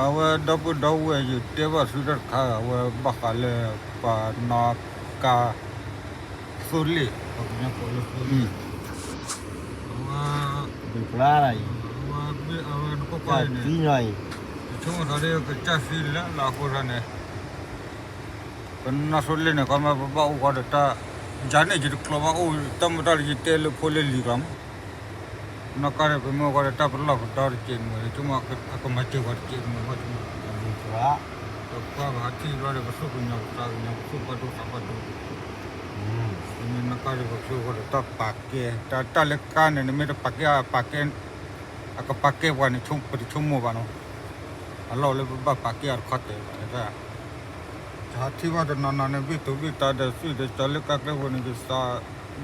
အဝဲဒီပုၢ်ဒီဝဲၢ် ယတဲဘၣ်သုတၢ်တခါ အဝဲဘၣ်ဃးလၢပှၤနီၣ်ကါ သိလ့ၣ် ပှၤကညီကိးလၢသိလ့ၣ် အဝဲ အဝဲနကကွၢ်အံၤန့ၣ် ယဆိကမိၣ်သးဒ်ကစၢ်သံလၢလၢအဃိသတးန့ၣ် ပနီၣ်သိလ့ၣ်န့ၣ် ခီမ့ၢ်ပဘၣ်အိၣ်ဃီဒီးတၢ် ယၤန့ၣ်ယတကျိးဘၣ်အိၣ် တၢ်မုာ်တၢ်လၢယတဲလၢဖိလၢလံၤကျါမး နီၣ်ကါဒီး ပမ့ၢ်အိၣ်ဃီဒီးတၢ်ပလီၢ်ပဒီတကဲးမုာ် ဆိကမိၣ်အကမၤစၢၤပှၤတကဲးမုာ်ဘၣ်ဆိကမိၣ် ပကွၢ်ဘၣ်ဟးထံၣ်ဘျီဒီး ပသူၣ်ကညီၤပသးကညီၤ ပသူၣ်ဘၣ်ဒိသးဘၣ်ဒိ မ့ၢ်နီၣ်ကါဒီး ပဆိကမိၣ်ဃီဒီးတၢ်ပာ်ကဲ တၢ်လၢကါန့ၣ် နမ့ၢ်တပာ်ကဲ ပာ်ကဲ အကပာ်ကဲပှၤန့ၣ် ပတဆိကမိၣ်ဘၣ်နီၤ အလီၢ်လၢပဘၣ်ပာ်ကဲအီၤတခီတဲာ်ဘၣ် ယဟးထံၣ်ဘၣ်တနီၤနီၤန့ၣ် ဘ့ၣ်တိၢ်ဘ့ၣ်တၢ်ဒီး သွံၣ်ဒီးကၠီၤလၢကါကျဲပူၤန့ၣ် ယသး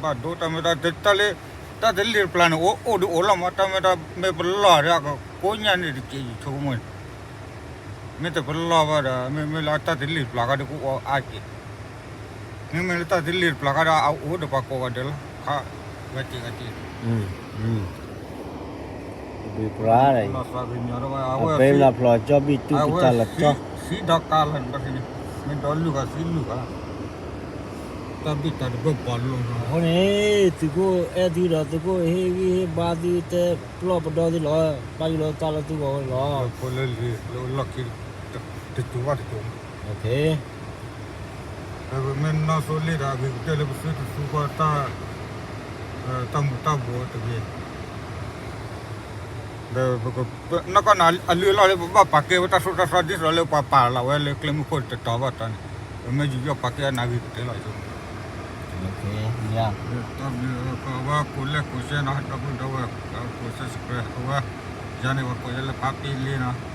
ဘၣ်ဒိ တၢ်မ့ၢ်တၢ်တလ့ၣ် တၢ်တလ့ၣ်တပျၢ်န့ၣ် အိၣ်အိၣ်ဒုးအိၣ်လီၤမး တၢ်မ့ၢ်တၢ်မ့ၢ်ပလီၢ်ဒီး အကကိးညါန့ၣ်တက့ၢ် ယဆိကမိၣ်န့ၣ် မ့ၢ်တပလီၢ်ဘၣ်ဒီး မ့မ့ၢ်လၢတၢ်တလ့ၣ်တပျၢ်ခါဒီး ကအိၣ်အါက့ၢ် မ့မ့ၢ်လၢတၢ်တလ့ၣ်တပျၢ်ခါဒီး အအိၣ်ဒီးပှၤကိးဂၤဒဲးလီၤ ခါ ဂၤက့ၢ်ဂၤက့ၢ် ဘုပှၤ အဝဲ အဝဲ သံဒီကါလၢနဘၣ်န့ၣ် မ့ၢ်ဒီလုၢ်ဂၤသံလုၢ်ဂၤ တၢ်ဘံၣ်တၢ်တဘၢၣ်ပှၤလိၤလီၤ အဃိန့ၣ် သုးခိၣ်အဲၣ်သုဒီး သုးခိၣ်ဟ့ၣ်ဂံၢ်ဟ့ၣ်ဘါသုတဲပလီၢ်ပဒီသုလီၤ ဘၣ်ယိၣ်လီၤသးလၢသုဂီၢ်ဝဲလီၤ ဖိလၢလံၤလၢလီၢ်ခံ တစိၤဘၣ်တစိၤ ပမ့ၢ်နီၣ်သိလ့ၣ်ဒီး အဂ့ၤကတၢၢ်လၢပသုတသူဃီတၢ် တၢ်မူၤတၢ်ဘှီးတဂ့ၤ ဒီး နီၢ်ကီၢ်န့ၣ် အလုၢ်အလီၢ်လၢပဘၣ်ပာ်ကဲဝဲတၢ်သိၣ်တၢ်သီ ဒ်သိးလၢပှၤပာ်လီၤဝဲလၢကျဲမုၢ်ခိၣ်တတီၤဘၣ်တီၤန့ၣ် ပမ့ၢ်ယူးယီၣ်ပာ်ကဲအနၢ်ဂ့ၤကတၢၢ်လီၤ တၢ်ဘျုး အဝဲကိးလဲၣ်ကိးစဲးနီၤ ဒီပုၢ်ဒီဝဲၢ် ကိး subscribe အဝဲ ယၤန့ၣ် ပှၤကိးယဲလၢဖါပ့လ့နီၤ